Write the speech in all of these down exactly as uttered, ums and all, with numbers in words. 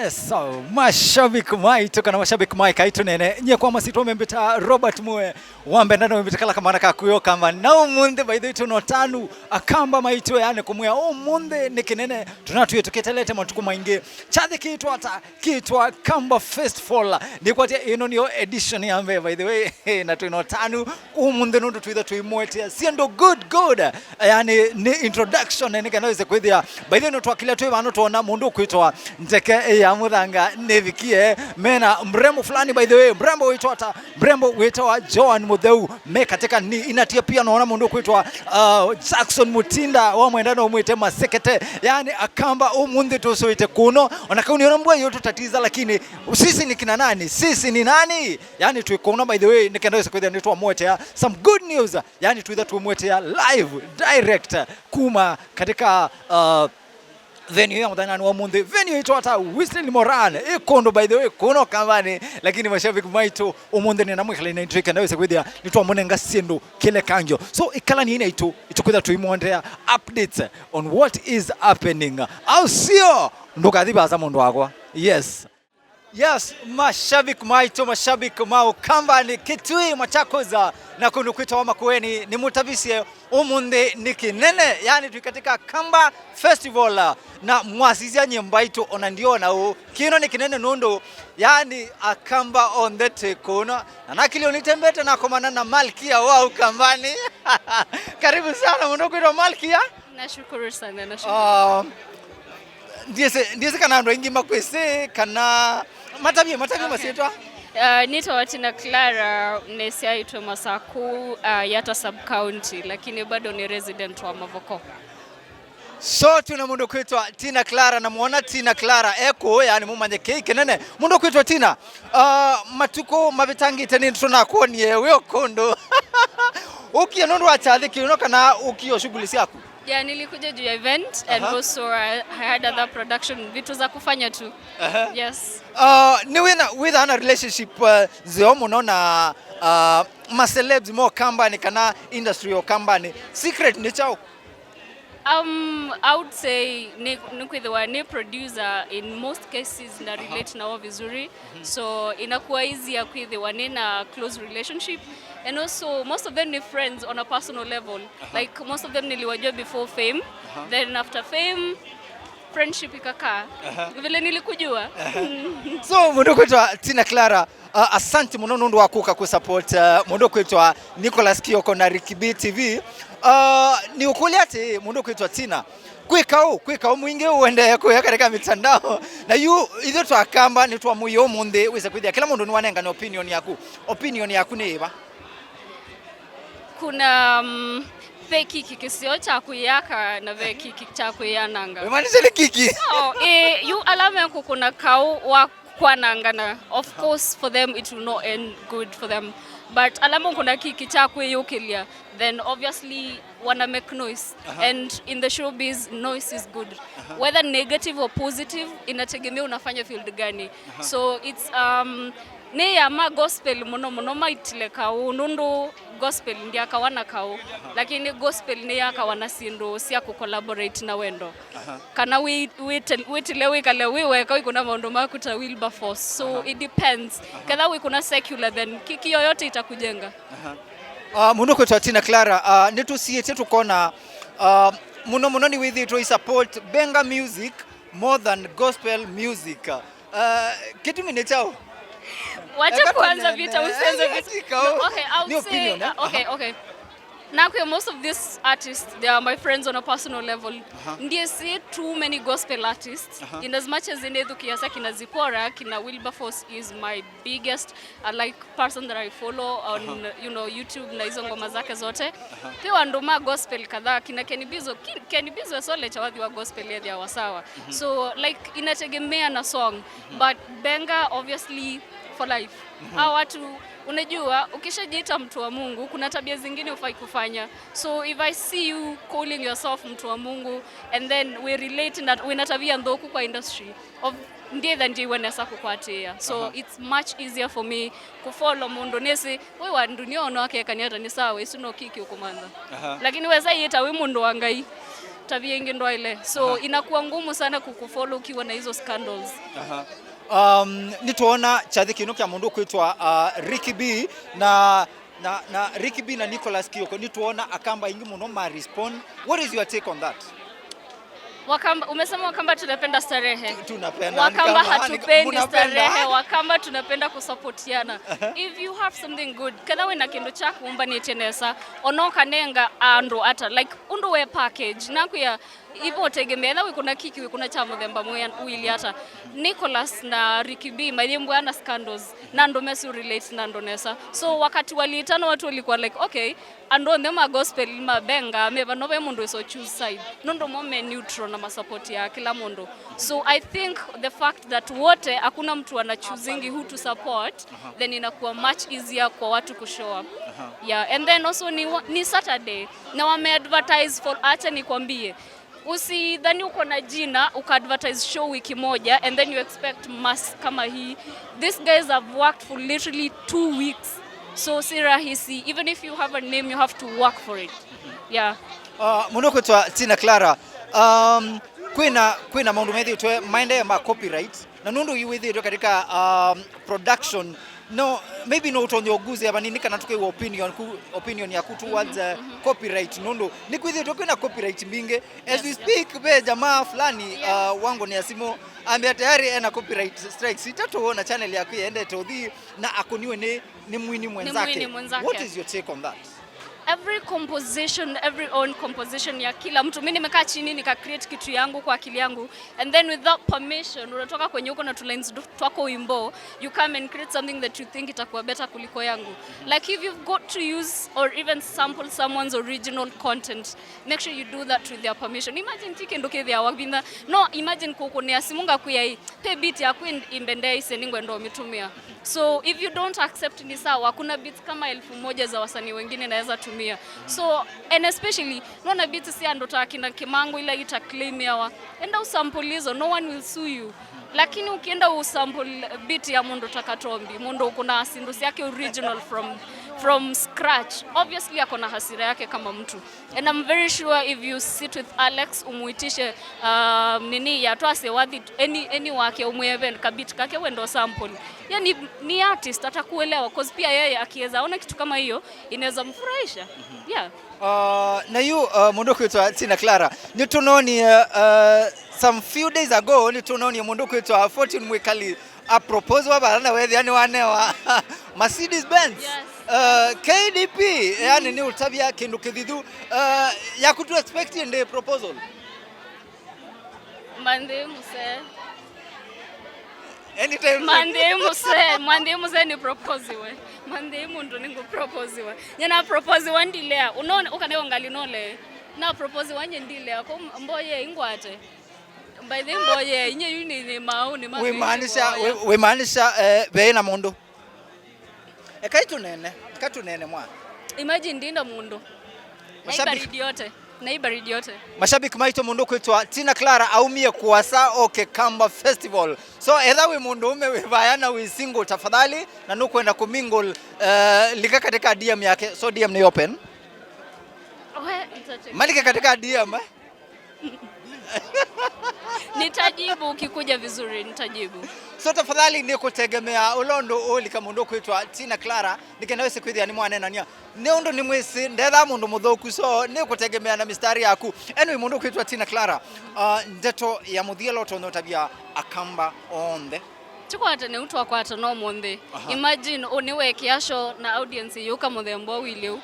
So, mashabiki maitũ kana mashabiki ma Ĩkai Tũneene, nyie kwa masitwa membĩta Robert Mue, wambenda na membĩta kala kamana ka kuyo kama na ũmũnthĩ by the way tũno tanu Akamba maitũ, yani kũmwĩa ũmũnthĩ nĩ kĩnene, tũnatwĩtũkĩtelete matukũ maingĩ. Kyathĩ kĩtwa ata? Kĩtwa Kamba Festival. Nĩkwatya ĩno nĩyo edition ya mbee by the way, na twĩno tanu ũmũnthĩ nũndũ twĩtha tũimwetea syĩndũ good good. Yani nĩ introduction nĩ kana wĩse kwĩthĩa. By the way, nĩtwakĩlya twĩ vano twona mũndũ ũkwĩtwa Ndeke ya Mũthanga nĩvikie. Mena mrembo fulani by the way, mrembo wĩtwa ata? Mrembo wĩtawa Joan Mũtheu. Me katika ni inatia pia naona mũndũ ũkwĩtwa uh, Jackson Mutinda wa mwenda no mwĩte masekete. Yani Akamba ũmũnthĩ tũsũĩte kũno. Ona kau nĩona mbua yotũtatiza lakini sisi ni kina nani? Sisi ni nani? Yani twĩ kũno by the way, nĩkenda wĩse kwĩthĩa nĩtwamwetea some good news. Yani twĩtha tũmwetea live direct kuma katika uh, venue ya mũthenyanĩ wa ũmũnthĩ. Venue ĩtwa ata? Whistling Moran. Ĩ kũndũ by the way kũno Kambanĩ, lakini mashabiki maitũ ũmũnthĩ nĩna mwĩkala na nĩtwĩkenda wĩse kwĩthĩa nĩtwamũnenga syĩndũ kĩlekangyo. So ĩkalani naitũ, ĩtũkwĩtha tũimwondea updates on what is happening. Au sio? Ndũkathi vaasa mũndũ wakwa. Yes. Yes, mashabiki maitũ, mashabiki ma Ũkambanĩ, Kitui, Machakos, na kũndũ kwĩtawa Makueni, nĩmũtavisye ũmũnthĩ nĩ kĩnene, yani twĩ katika Kamba Festival, na mwasisya nyĩmbo aitũ ona ndiona ũũ. Kĩno nĩ kĩnene nũndũ, yani Akamba onthe twĩ kũno. Na nakilio nitembete nakomana na Malkia wa Ũkambanĩ. Karibu sana, mũndũ kwĩtwa Malkia. Nashukuru sana, nashukuru. Um, ndiĩsĩ ndiĩsĩ kana andũ aingĩ makwĩsĩ kana matavye matavye masyĩtwa. Uh, nĩtawa Tina Clara, nĩsyaĩtwe Masaku, uh, Yata sub county, lakini bado ni resident wa Mavoko. So twĩna mũndũ kwĩtwa Tina Clara, na mwona Tina Clara ekũũ, yani mũmanye kĩĩ kĩnene. Mũndũ kwĩtwa Tina, uh, matukũ mavĩtangĩte nĩ tũnakwonie wĩ o kũndũ. Ũkie nũndũ wa kyathĩ kĩũno kana ũkie o shughuli syaku? Yeah, nilikuja juu ya event and Aha. also I, I had other production, vitu za kufanya tu. Aha. Yes. Uh, nĩ wĩna wĩthaa na relationship uh, nzeo mũno na uh, ma celebs mo Kambanĩ kana industry o Kambanĩ? Secret nĩ kyaũ? Um, I would say nĩ nĩ kwĩthĩwa nĩ producer in most cases na relate nao vizuri. So inakuwa easier kwĩthĩwa nĩna close relationship, and also most of them ni friends on a personal level. Like most of them niliwajua before fame, then after fame friendship ikakaa vile nilikujua. So mũndũ kwĩtwa Tina Clara, uh, asante mũno nũndũ wa kũka kũsupport uh, mũndũ kwĩtwa Nicholas Kioko na Ricky B T V. Uh, nĩ ũkũlya atĩ mũndũ kwĩtwa Tina, kwĩ kaũ kwĩ kaũ mwingĩ ũendee kũya katika mitandao, na yu ithuĩ twakamba nĩ twamũie ũmũnthĩ wĩse kwĩthĩa kĩla mũndũ nĩwanengane opinion yaku. Opinion yaku nĩ ĩva? Kuna um, ve kiki kĩseo kya kwĩyaka na ve kiki kya kwĩyananga. Wĩmaanisha nĩ kiki? Oh, eh, yu ala mekũkũna kaũ wa kwanangana, of course for them it will not end good for them, but ala mekũkũna kiki kya kwĩyũkĩlya, then obviously wana make noise. And in the showbiz, noise is good, whether negative or positive, inategemea unafanya field gani. So it's um, nĩ ya ma gospel mũno mũno maitile kaũ, nũndũ gospel ndyakawa na kaũ, lakini gospel nĩ yakawa na syĩndũ sya kũcollaborate na wendo. Kana wĩ- wĩte- wĩtile wĩkale wĩ weka wĩkũna maũndũ maku ta Wilberforce. So it depends. Ketha wĩkũna secular, then kiki yoyote itakujenga. Uh, mũndũ kwĩtwa Tina Clara, uh, nĩtũsiĩtye tũkona uh, mũno mũno nĩwĩthĩtwe isupport Benga music more than gospel music. Uh, kĩtumi nĩ kyaũ? Wacha kuanza vita, usianze vita. No, okay, I would say, uh, okay, okay. Nakwĩa, most of these artists, they are my friends on a personal level. Ndiĩsĩ too many gospel artists. In as much as nĩthũkĩasya kina Zipporah, kina Wilberforce is my biggest uh, like person that I follow on you know YouTube na hizo ngoma zake zote. Pia andũ ma gospel kadhaa, kina Kenny Bizo. Ki- Kenny Bizo esolecha wathi wa gospel ethĩawa sawa. So like inategemea na song, but Benga obviously for life. Hao watu, unajua, ukishajiita mtu wa Mungu kuna tabia zingine hufai kufanya. So if I see you calling yourself mtu wa Mungu and then we relate na wĩna tabia nthũku kwa industry, of ndiĩtha ndiĩw'a nesa kũkwatĩĩa. So it's much easier for me kũfollow mũndũ nĩsĩ wĩ wa ndunia ono akekania ta nĩ sawa, ĩsu no kiki ũkũmantha. Lakini wesa ĩta wĩ mũndũ wa Ngai. tabia ingĩ ndwaĩle. So, aha, inakuwa ngumu sana kukufollow ukiwa na hizo scandals. Aha. Um, nĩtwoona kyathĩ kĩno kya mũndũ kwĩtwa, uh, Ricky B na, na, na Ricky B na Nicholas Kioko, nĩtwoona Akamba aingĩ mũno ma respond. What is your take on that? Wakamba, umesema Wakamba tunapenda starehe. Tu-, tunapenda. Wakamba hatupendi starehe, Wakamba tunapenda kusapotiana. Aha. If you have something good, ketha wĩna kĩndũ kyaku ũmbanĩtye nesa, ona ũkanenga andũ ata, like, ũndũ we package, nakwĩa, ivo ũtegemea, etha wĩkũna kiki, wĩkũna kya mũthemba mwĩa-, wĩlĩ ata. Nicholas na Ricky B mayĩmbwa na scandals, na andũ mesu relate na andũ nesa. So, wakati waliitana watu walikuwa like, okay, andũ onthe ma gospel mabenga, me vano ve mũndũ wĩso choose side. Nũndũ mo me neutral na masupportia kĩla mũndũ. So I think the fact that wote, hakuna mtu ana choosingi who to support, aha, then inakuwa much easier kwa watu kushow up. Aha. Yeah, and then also ni, wa- ni Saturday, na wame advertise for, acha nikwambie, usidhani uko na jina, uka advertise show wiki moja, and then you expect mass kama hii. These guys have worked for literally two weeks. So si rahisi. Even if you have a name, you have to work for it. Yeah. Uh, mũndũ kwĩtwa Tina Clara, um, kwĩna, kwĩna maũndũ methĩĩtwe maendee ma copyright, na nũndũ yu wĩthĩĩtwe katika, um, production, no, maybe no ũtonye ũguze vanini kana tũkĩwa opinion ku, opinion yaku towards, uh, copyright, nũndũ nĩkwĩthĩĩtwe kwĩna copyright mbingĩ. As we speak, ve jamaa fulani, uh, wangu nĩ asimu ambia tayari ena copyright strikes itatũ na channel yaku yendete ũthi na akũniwe nĩ, nĩ mwini mwenzake. Mwini mwenzake. What is your take on that? Every composition, every own composition ya kila mtu. Mimi nimekaa chini nika create kitu yangu kwa akili yangu, and then without permission unatoka kwenye uko na tu lines ndo- twako wimbo, you come and create something that you think itakuwa better kuliko yangu. Like, if you've got to use or even sample someone's original content, make sure you do that with their permission. Imagine ti kĩndũ kĩthĩawa vinda. No, imagine kũkũnĩa simu ngakwĩa, "Ĩ, pe beat yaku in- imbendee ise, nĩngwenda ũmĩtũmĩa." So if you don't accept, ni sawa. Kuna beats kama elfu moja za wasanii wengine naweza tumia. So, and especially, nona beats si andũ ta kina Kimangu ila ita claim yawa. Enda usample hizo, no one will sue you. Lakini ukienda usample beat ya mũndũ ta Katombi, mũndũ ũkũna sindu syake original from, from scratch, obviously akona hasira yake kama mtu. And I'm very sure if you sit with Alex, umuitishe, uh, nini ya twase wathi any, any wake, umweve kabit kake wendo sample. Yani ni artist, atakuelewa, 'cause pia yeye akiweza ona kitu kama hiyo, inaweza mfurahisha. Yeah. Uh, na yu, uh, mũndũ kwĩtwa Tina Clara, nĩtũnonie, uh, some few days ago, nĩtũnonie mũndũ kwĩtwa Fortune Mwikali a propose wa vana na wethĩa nĩ wanewa Mercedes Benz. Yes. Uh, K D P, yani nĩ ũtavya kĩndũ kĩthithu. Uh, yaku tu expect ndĩ proposal? Manthĩ mũsee. Anytime soon. Manthĩ mũsee, manthĩ mũsee nĩ proposiwe. Manthĩ mũndũ nĩ ngũ proposiwe. Nyina proposiwa ndilea. Unaona, ukane ungali nole. Na proposiwa nye ndilea. Kwa mboye ingwate. By the way, mboye, inye yu nĩ, nĩ maũ, nĩ maũ. Wĩmaanisha, wĩ-, wĩmaanisha, eh, ve na mũndũ. Ekai tũnene, ekai tũnene mwa. Imagine ndĩ na mũndũ. Na hii baridi yote, na hii baridi yote. Mashabiki maitũ, mũndũ kwĩtwa Tina Clara aumie kũasa oke Kamba Festival. So, etha wĩ mũndũ ũme wĩ vaya na wĩ single, tafadhali, na nũkwenda kũmingle, eh, lika katika D M yake. So, D M ni open. Oe, it's okay. Malike katika D M, eh? Nitajibu, ukikuja vizuri, nitajibu. So, tafadhali, nĩ kũtegemea ũla ũndũ ũlika mũndũ kwĩtwa Tina Clara, nĩ kenda wĩsĩ kwĩthĩa nĩ mwanenania. Nĩ ũndũ nĩ mwĩsĩ, ndetha mũndũ mũthũku, so, nĩ kũtegemea na mistari yaku. Anyway, mũndũ kwĩtwa Tina Clara, uh, ndeto ya mũthia ũla ũtonya ũtavya Akamba onthe. Tũkwatane ũu twakwatana ũmũnthĩ. Aha. Imagine, ũ nĩweekĩa show na audience yũka mũthemba ũu ilĩ ũu.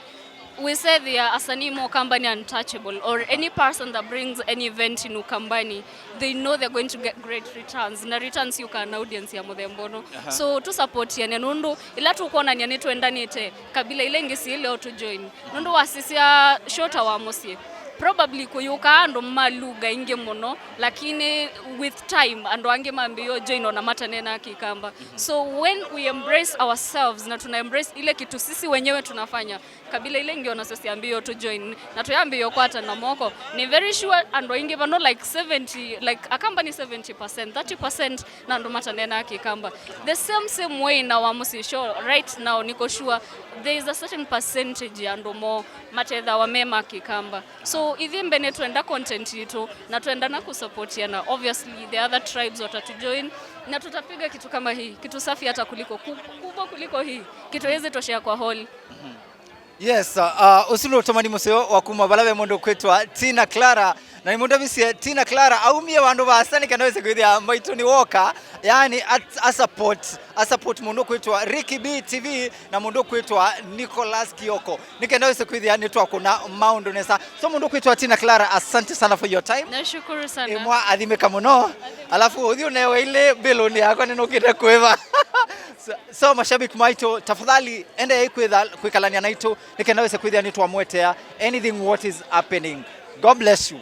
Wĩsethĩa asanii ma Ukambani untouchable, or any person that brings any event in Ukambani, they know they're going to get great returns. Na returns yũkaa na audience ya mũthemba ũno. Aha. So, tũsapotiane nũndũ ĩla tũkwonania nĩtwendanĩte, kabila ila ingĩ siĩle o tũjoin. Nũndũ wasisya show ta wa mũsyĩ, probably kũyũkaa andũ ma lugha ingĩ mũno, lakini with time, andũ angĩ mambĩĩe o join ona mataneenaa Kĩkamba. So when we embrace ourselves na tuna embrace ile kitu sisi wenyewe tunafanya, kabila ile ingĩ onasyo syambĩĩe o tũjoin, na tũyambĩĩe kwatana moko. Ni very sure andũ aingĩ vano, like seventy, like Akamba ni seventy percent, thirty percent na andũ mataneenaa Kĩkamba. The same, same way na wa mũsyĩ show right now, niko sure there is a certain percentage ya andũ mo matethawa me ma Kĩkamba. So, Ithyĩ mbee nĩtwenda content yitũ na twendana kũsupportiana. Obviously, the other tribes watatujoin na tutapiga kitu kama hii, kitu safi hata kuliko, ku-, kubwa kuliko hii, kitu haiwezi toshea kwa hall. Yes, uh, ũsu nĩ ũtũmani mũseo wa kuma vala ve mũndũ kwĩtwa Tina Clara. Na nĩmũndũ avisye Tina Clara aumie vandũ vaasa nĩ kenda wĩse kwĩthĩa maitũ nĩ woka, yani at, a support, a support mũndũ kwĩtwa Ricky B T V na mũndũ kwĩtwa Nicholas Kioko, nĩ kenda wĩse kwĩthĩa nĩ twakũna maũndũ nesa. So mũndũ kwĩtwa Tina Clara, asante sana for your time. Nashukuru sana. Ĩmwa athimĩka mũno. Alafu ũthi ũnewe ile biloni yakwa nĩnũkĩte kwĩva. So, so mashabiki maitũ, tafadhali endeei kwĩtha kwĩkalania naitũ nĩ kenda wĩse kwĩthĩa nĩ twamwetea anything what is happening. God bless you.